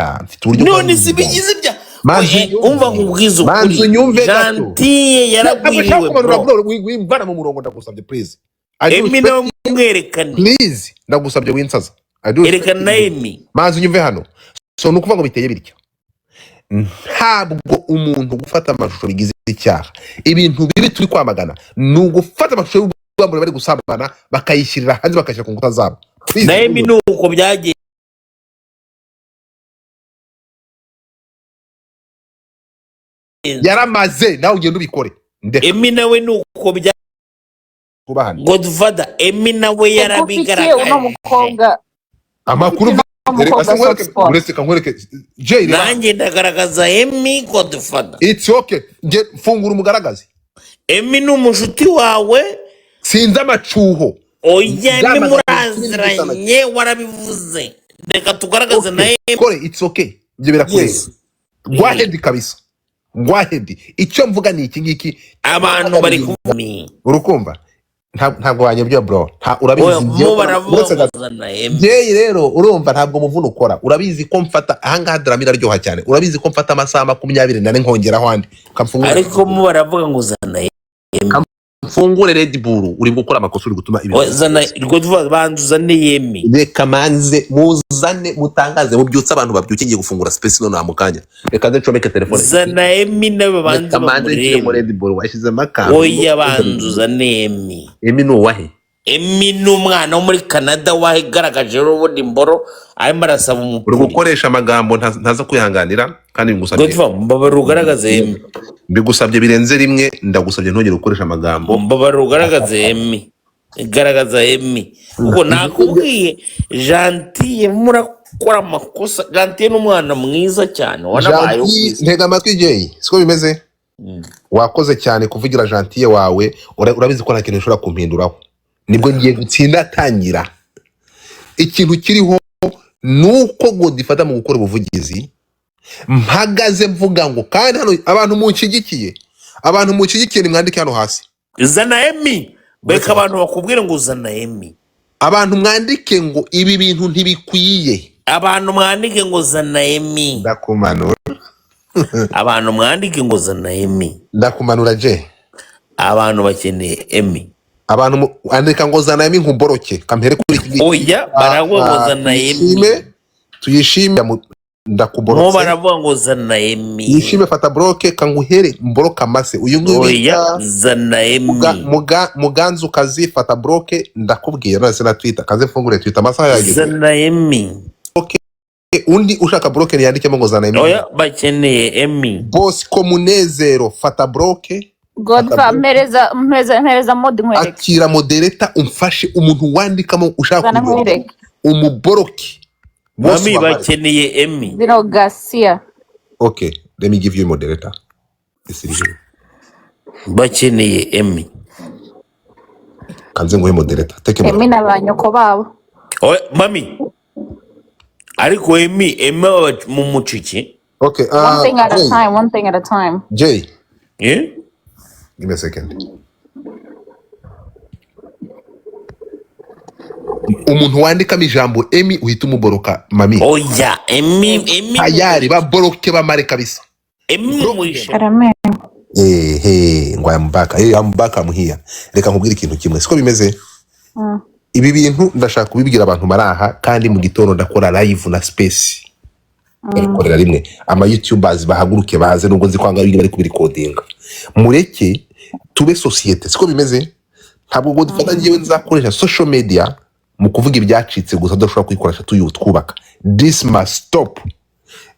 Mfite uburyo None nkora si ibintu byanjye. bigize ibya Manzi Oye, umva unyumve, nkubwize manzi ukuri, unyumve gato. Gentille Ntabwo nshaka yaragwiriwe, kumanura bro. bro, wimvana mu murongo, ndagusabye, please. I do Emi respect nawe you. mwerekane. Please, ndagusabye, winsaza. I do respect Erekana you. Emi. Manzi unyumve hano. So ni ukuvuga ngo biteye bityo, ntabwo umuntu gufata amashusho bigize icyaha. Ibintu bibi turi kwamagana ni ugufata amashusho y'ubwambure bari gusambana, bakayishyirira hanze, bakayishyira ku nkuta zabo. Please, Na Emi ntunyumve. ni uko byagenze. Yaramaze, nawe ugenda ubikore, ndeka. Emi nawe ni uko bya Twubahane. Godfather, Emi nawe Ego ufitiye uno yarabigaragaje. mukobwa, Amakuru ufitiye uno reka mukobwa se nkwereke. soft spot. Uretse nkwereke, Jay, reba. Nanjye ndagaragaza Emi, Godfather. It's okay, nge fungura umugaragaze. Emi ni umushuti wawe. Sinzi amacuho. Oya, Emi Byamagana kimwe n'igisa na muraziranye, warabivuze, reka tugaragaze na Okay, Emi. kore, it's okay, ibyo birakureba. Yes. Go ahead kabisa, go ahead. Icyo mvuga ni iki ngiki. Abantu bari kuvuga Urukumva, ntabwo wanyobya, bro. Urabizi Oya, njyewe mo baravuga uretse ngo gato. zana Emi. Njyewe rero urumva ntabwo muvuno ukora. Urabizi ko mfata ahangaha drama iraryoha cyane. Urabizi ko mfata amasaha 24 nkongeraho andi kamfungure. Ariko mo baravuga ngo zana Emi. Mfungure Red Bull. Uri gukora amakosa, uri gutuma ibintu Oya, zana Godfather, banza uzane Emi. Reka manze muzane, mutangaze, mubyutse abantu babyuke. Ngiye gufungura space none mu kanya. Reka nze ncomeke telefone. Zana Emi nawe babanze Reka manze nshyiremo bamurebe. Red Bull, washyizemo akantu. Oya, banza uzane Emi. Emi ni uwahe? Emi ni umwana wo muri Canada wagaragaje ubundi imboro arimo arasaba Uri umupuri. gukoresha amagambo ntaza kwihanganira kandi ngusabye. Godfather, mbabarira ugaragaze Emi. Mbigusabye birenze rimwe, ndagusabye ntongere gukoresha amagambo. Mbabarira ugaragaze Emi, garagaza Emi, kuko nakubwiye Gentille murakora amakosa. Gentille ni umwana mwiza cyane wanabayeho ku Gentille, isi. ntega amatwi Jay, siko bimeze? Wakoze cyane kuvugira Gentille wawe. Urabizi ko nta kintu ushobora kumpinduraho. Nibwo ngiye gutsinda atangira. Ikintu kiriho ni uko Godfather mu gukora ubuvugizi mpagaze mvuga ngo, kandi hano abantu munshyigikiye, abantu munshyigikiye, nimwandike hano hasi. Zana Emi. Uretse Reka abantu bakubwire ngo zana Emi. Abantu mwandike ngo ibi bintu ntibikwiye. Abantu mwandike ngo zana Emi. Ndakumanura. Abantu mwandike ngo zana Emi. Ndakumanura je. Abantu bakeneye Emi. Abantu andika ngo zana Emi nkumboroke kampere kuri iki ngiki. Oya, baravuga ngo zana Emi. Tuyishime, tuyishime, Mo ndakuborotse. baravuga ngo zana Emi. Tuyishime, fata block kanguhere mboroka amase uyu nguyu Oya, bita zana Emi. Muganzukazi, fata block, ndakubwira none na Twitter kaze mfungure Twitter, amasaha yageze. Zana Emi. Undi ushaka block yandikemo ngo zana Emi. Oya, bakeneye Emi. Bosco Munezero, fata block, fata Godfa, block. mpereza, mpereza, mpereza mod nkwereke. Akira moderator umfashe, umuntu wandikamo ushaka Zana kumuboroka nkwereke. umuboroke bose Mami, ubamare. bakeneye Emi. Zino Garcia. Okay, let me give you moderator. Isi iri here. Bakeneye Emi. Kanze nguhe moderator, take Emi moderator. na ba nyoko babo. Oya, mami, ariko Emi, Emi mu muciki. Okay. One thing at a Jay. time, one thing at a time. Jay. Eh? Give me a second. Umuntu wandikamo ijambo Emi uhita umuboroka, mami. Oya, Emi, Emi. Tayari baboroke, bamare kabisa. Emi Block them. mwishe. Karame. Ehe, ngo I'm back. Hey, I'm back, I'm here. Reka nkubwire ikintu kimwe, siko bimeze? Ibi bintu ndashaka kubibwira abantu bari aha, kandi mu gitondo ndakora live na space, babikorera rimwe. Ama youtubers bahaguruke baze, nubwo nzi kwanga bari kubirikodinga. Mureke tube sosiyete, siko bimeze? Ntabwo ngo dufata njyewe nzakoresha social media mu kuvuga ibyacitse gusa, tudashobora kuyikoresha twubaka. This must stop,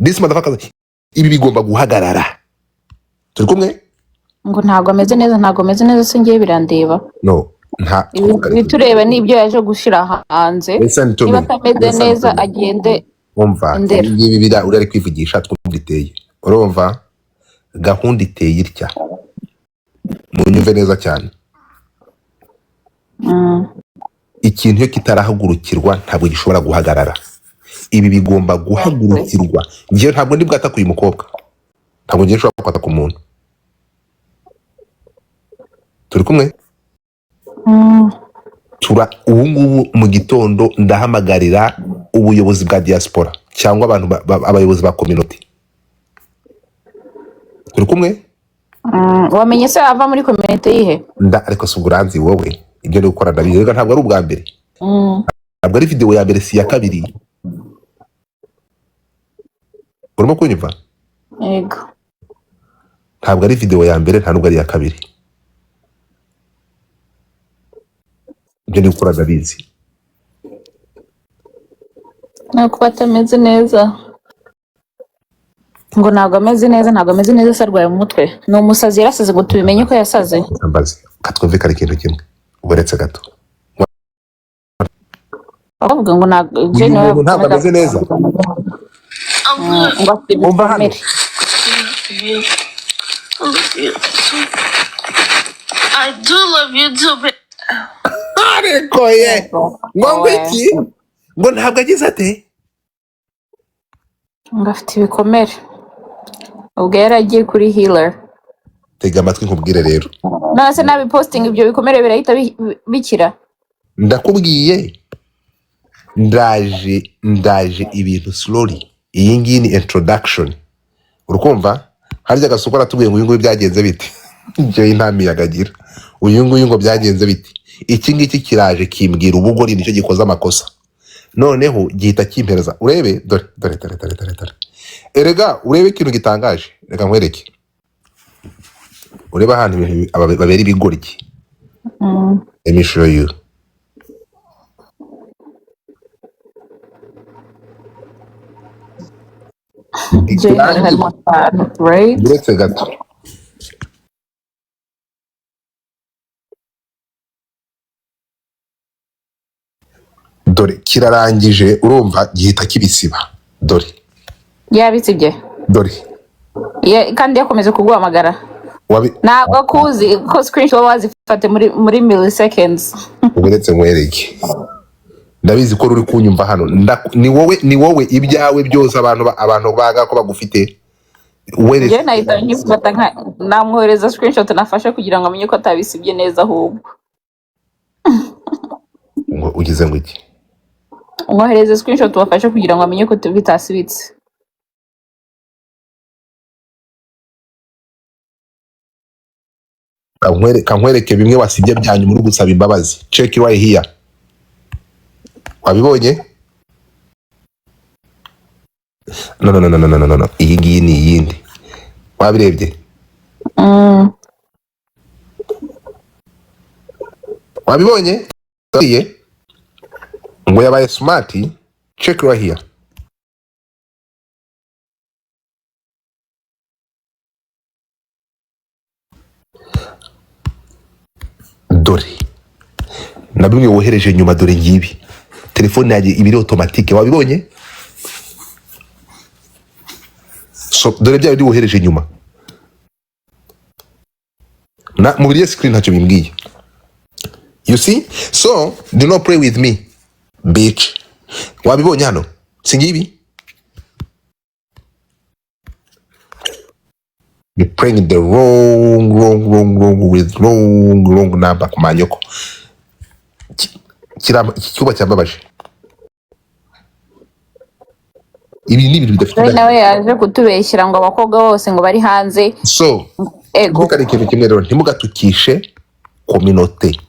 this motherfucker, ibi bigomba guhagarara. Turi kumwe? Ngo ntabwo ameze neza, ntabwo ameze neza, se ngiye birandeba? No, nta Ibitureba ni ibyo yaje gushyira hanze. Listen to Niba me. atameze Listen to neza me. agende Umva. Indera. Ibi ngibi biriya uri ari kwivugisha, twumva iteye. Urumva gahunda iteye itya, munyumve neza cyane. Ikintu iyo kitarahagurukirwa ntabwo gishobora guhagarara. Ibi bigomba guhagurukirwa. Njyewe ntabwo ndi bwataka uyu mukobwa, ntabwo ngiye nshobora kwataka umuntu. Turi kumwe? Mm. Tura ubu ngubu mu gitondo ndahamagarira ubuyobozi bwa diaspora cyangwa abantu abayobozi ba community. Turi kumwe? Wamenye se ava muri community yihe? Nda ariko si uburanzi wowe, ibyo ndi gukora ndabizi. Reka, ntabwo ari ubwa mbere, ntabwo ari video ya mbere, si iya kabiri. Urimo kunyumva? Yego. Ntabwo ari video ya mbere, nta nubwo ari iya kabiri. Ibyo ndi gukora ndabizi. Nuko atameze neza, ngo ntabwo ameze neza, ntabwo ameze neza se, arwaye mu mutwe, ni umusazi, yarasaze, ngo tubimenye ko yasaze. Mbaze katwumvikane ikintu kimwe, uretse gato. Bavuga ngo ntabwo Uyu Jane nawe muntu ntabwo ameze neza. Ngo afite Umva hano. ibikomere. I love you too. I do love you too, but Ariko ye ngo iki, ngo ntabwo agize ate? Ngo afite ibikomere, ubwo yari agiye kuri healer. Tega amatwi nkubwire rero. None se nabipostinga, ibyo bikomere birahita bikira? Ndakubwiye, ndaje, ndaje, ibintu slowly. Iyi ngiyi ni introduction. Urukumva harya Gasuku aratubwiye ngo uyu nguyu byagenze bite? Ibyo nta miyaga agira. Uyu nguyu ngo byagenze bite? Iki ngiki kiraje kimbwira ubugori, nicyo gikoze amakosa, noneho gihita kimpereza. Urebe, dore, dore, dore, dore, dore, dore. Erega urebe ikintu gitangaje. Reka nkwereke, urebe ahantu ibintu babera ibigoryi. Let me show you. Jane hari harimo akantu, right? Uretse gato. Dore kirarangije, urumva gihita kibisiba, dore. Yabitsibye. Dore. Kandi yakomeje kuguhamagara. Wabi. Ntabwo akuzi ko screenshot baba wazifate muri milliseconds. Uretse nkwereke, ndabizi ko uri kunyumva hano. Ni wowe, ni wowe, ibyawe byose abantu abantu baga ko bagufite weretse. Njyewe nahita nkifata nka namwohereza screenshot nafashe kugira ngo amenye ko atabisibye neza ahubwo. Ngo ugize ngo iki? Mwohereze screenshot wafashe kugira ngo amenye ko bitasibitse. Kankwereke bimwe wasibye bya nyuma uri gusaba imbabazi. Check right here, wabibonye? No, no, no, no, no, no, no, no, iyi ngiyi ni iyindi, wabirebye? Wabibonye? Iye, ngo yabaye smart. Check right here. Dore na bimwe wohereje nyuma, dore ngibi. Telefone yanjye ibiri automatique, wabibonye? So dore bya bindi wohereje nyuma na mubiri ya screen, ntacyo bimbwiye. You see? So do not play with me, bitch. Wabibonye hano? Si ngibi? You playing the wrong, wrong, wrong, wrong with wrong, wrong number ku manyoko. Iki cyuba cyambabaje. Ibi ni ibintu bidafite Jane nawe yaje kutubeshyira ngo abakobwa bose ngo bari hanze. So ego. ntukare ikintu kimwe rero, ntimugatukishe communauté.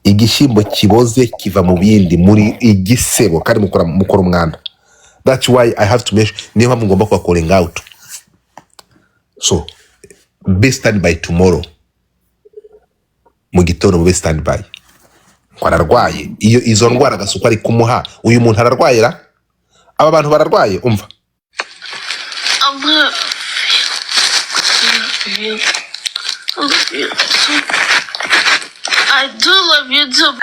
Igishyimbo kiboze kiva mu bindi, muri igisebo kandi mukora umwanda. That's why I have to make, niyo mpamvu ngomba kuba calling out. So be stand by tomorrow mu gitondo, mube stand by. Ngo ararwaye, iyo izo ndwara Gasuku ari kumuha, uyu muntu ararwaye ra? Aba bantu bararwaye, umva. I love you. I love you too. I do love you too.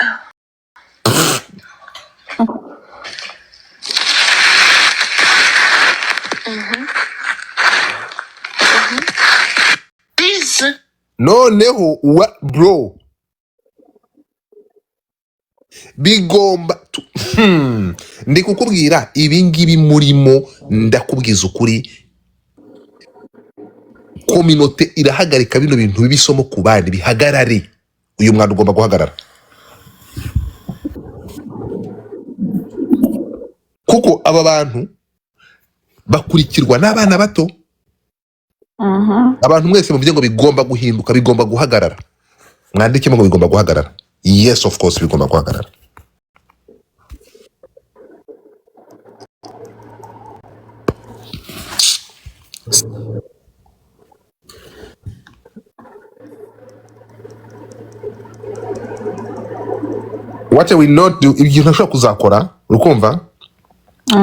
Please. Noneho wa bro bigomba ndi kukubwira ibi ngibi murimo, ndakubwiza ukuri, communauté irahagarika bino bintu biba isomo ku bandi, bihagarare. Uyu mwanda ugomba guhagarara. Kuko aba bantu bakurikirwa n'abana bato. Abantu mwese muvuge ngo bigomba guhinduka, bigomba guhagarara. Mwandikemo ngo bigomba guhagarara. Yes, of course, bigomba guhagarara. What I will not do, ibintu ntashobora kuzakora, urukumva,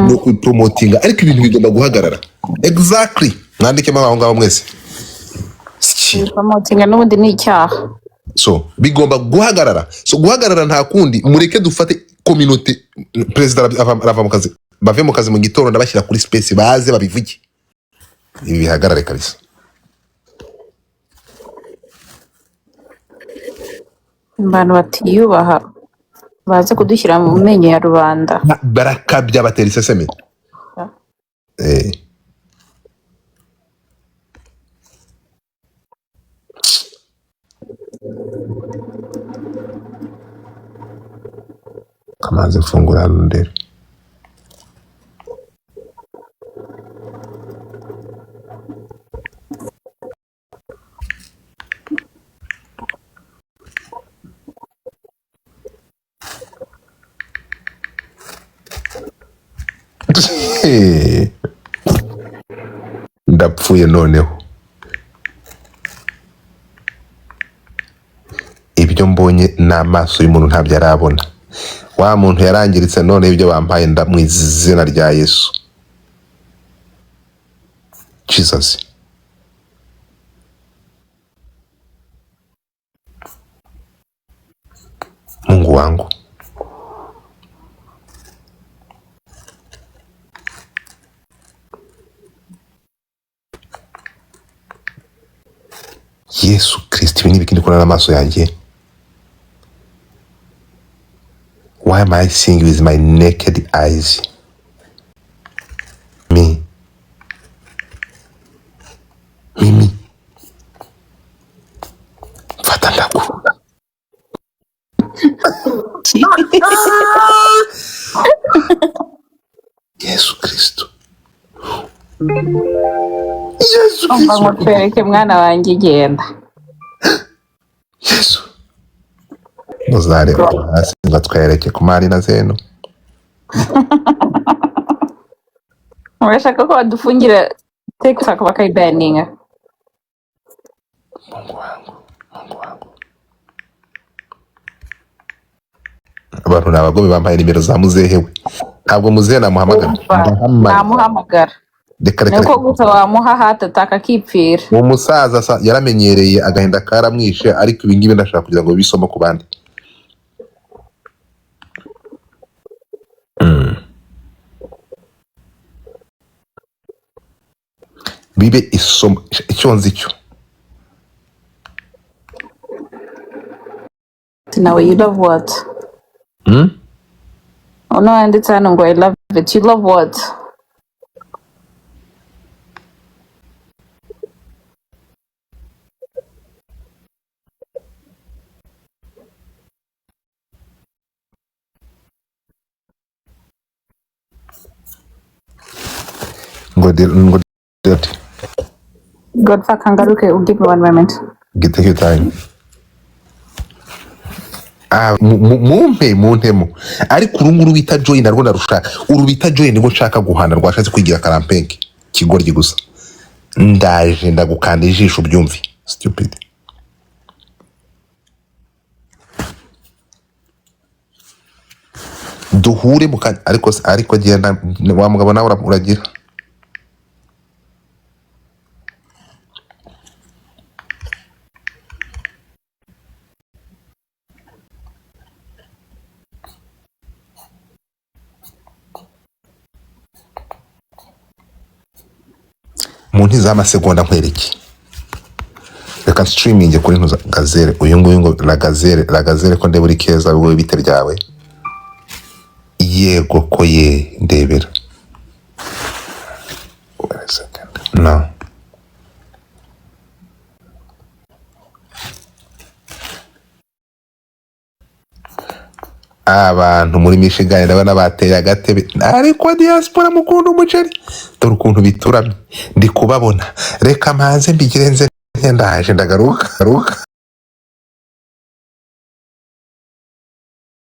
ni ukupromotinga, ariko ibintu bigomba guhagarara. Exactly, mwandikemo aho ngaho mwese. Promotinga n'ubundi ni icyaha. So bigomba guhagarara. So guhagarara nta kundi, mureke dufate community. Perezida arava mu kazi, bave mu kazi mu gitondo, ndabashyira kuri space baze babivuge, ibi bihagarare kabisa. Abantu batiyubaha baze kudushyira mu menyo ya rubanda. Barakabya, batera iseseme. Kamanzi mfungura hano ndebe. Ndapfuye noneho. Ibyo mbonye n'amaso y'umuntu ntabyo arabona. Wa muntu yarangiritse, none ibyo bampaye nda mu izina rya Yesu. Jesus. Mungu wangu. Yesu Kristo, ibi ni ibiki ndi kubona n'amaso yanjye? Why am I seeing with my naked eyes? Me. Mimi. Mfata ndaku. Yesu Kristo. Yesu Umva Kristo. ngo twereke mwana wanjye, genda. Yesu. Muzareba hasi ngo twereke ku mari na zeno. Urashaka ko badufungira TikTok bakayibaninga? Mungu wangu. Mungu wangu. Abantu ni abagome, bampaye nimero za muzehe we. Ntabwo muzehe namuhamagara. Umva, Ndahamagara. namuhamagara. Reka reka Niko reka. gusa wamuha heart attack akipfira. Uwo musaza yaramenyereye agahinda karamwishe, ariko ibi ngibi ndashaka kugira ngo bibe isomo ku bandi. Bibe isomo, icyo nzi cyo. Nawe you love what? Uno wanditse hano ngo I love it. You love what? Ngo Godfather kangaruke, give me one moment. Take your time. Ah, mumpe muntemo, ariko uru nguru bita Joy narwo ndarushaka. Uru bita Joy nibwo nshaka guhana, rwashatse kwigira karampenke kigoryi gusa. Ndaje ndagukanda ijisho ubyumve. Stupid. Duhure mu kanya, ariko genda wa mugabo nawe uragira. Mu nti z'amasegonda nkwereke. Reka streaming kuri ntuza gazelle, uyu nguyu ngo la gazelle, la gazelle ko ndeba uri keza wowe, bite byawe? Yego ko ye ndebera. Wait a second. No. Abantu muri Michigan ndabona bateye agatebe, ariko diaspora mukunda umuceri, dore ukuntu bituramye, ndi kubabona. Reka mpanze mbigenze, ndaje ndagaruka garuka.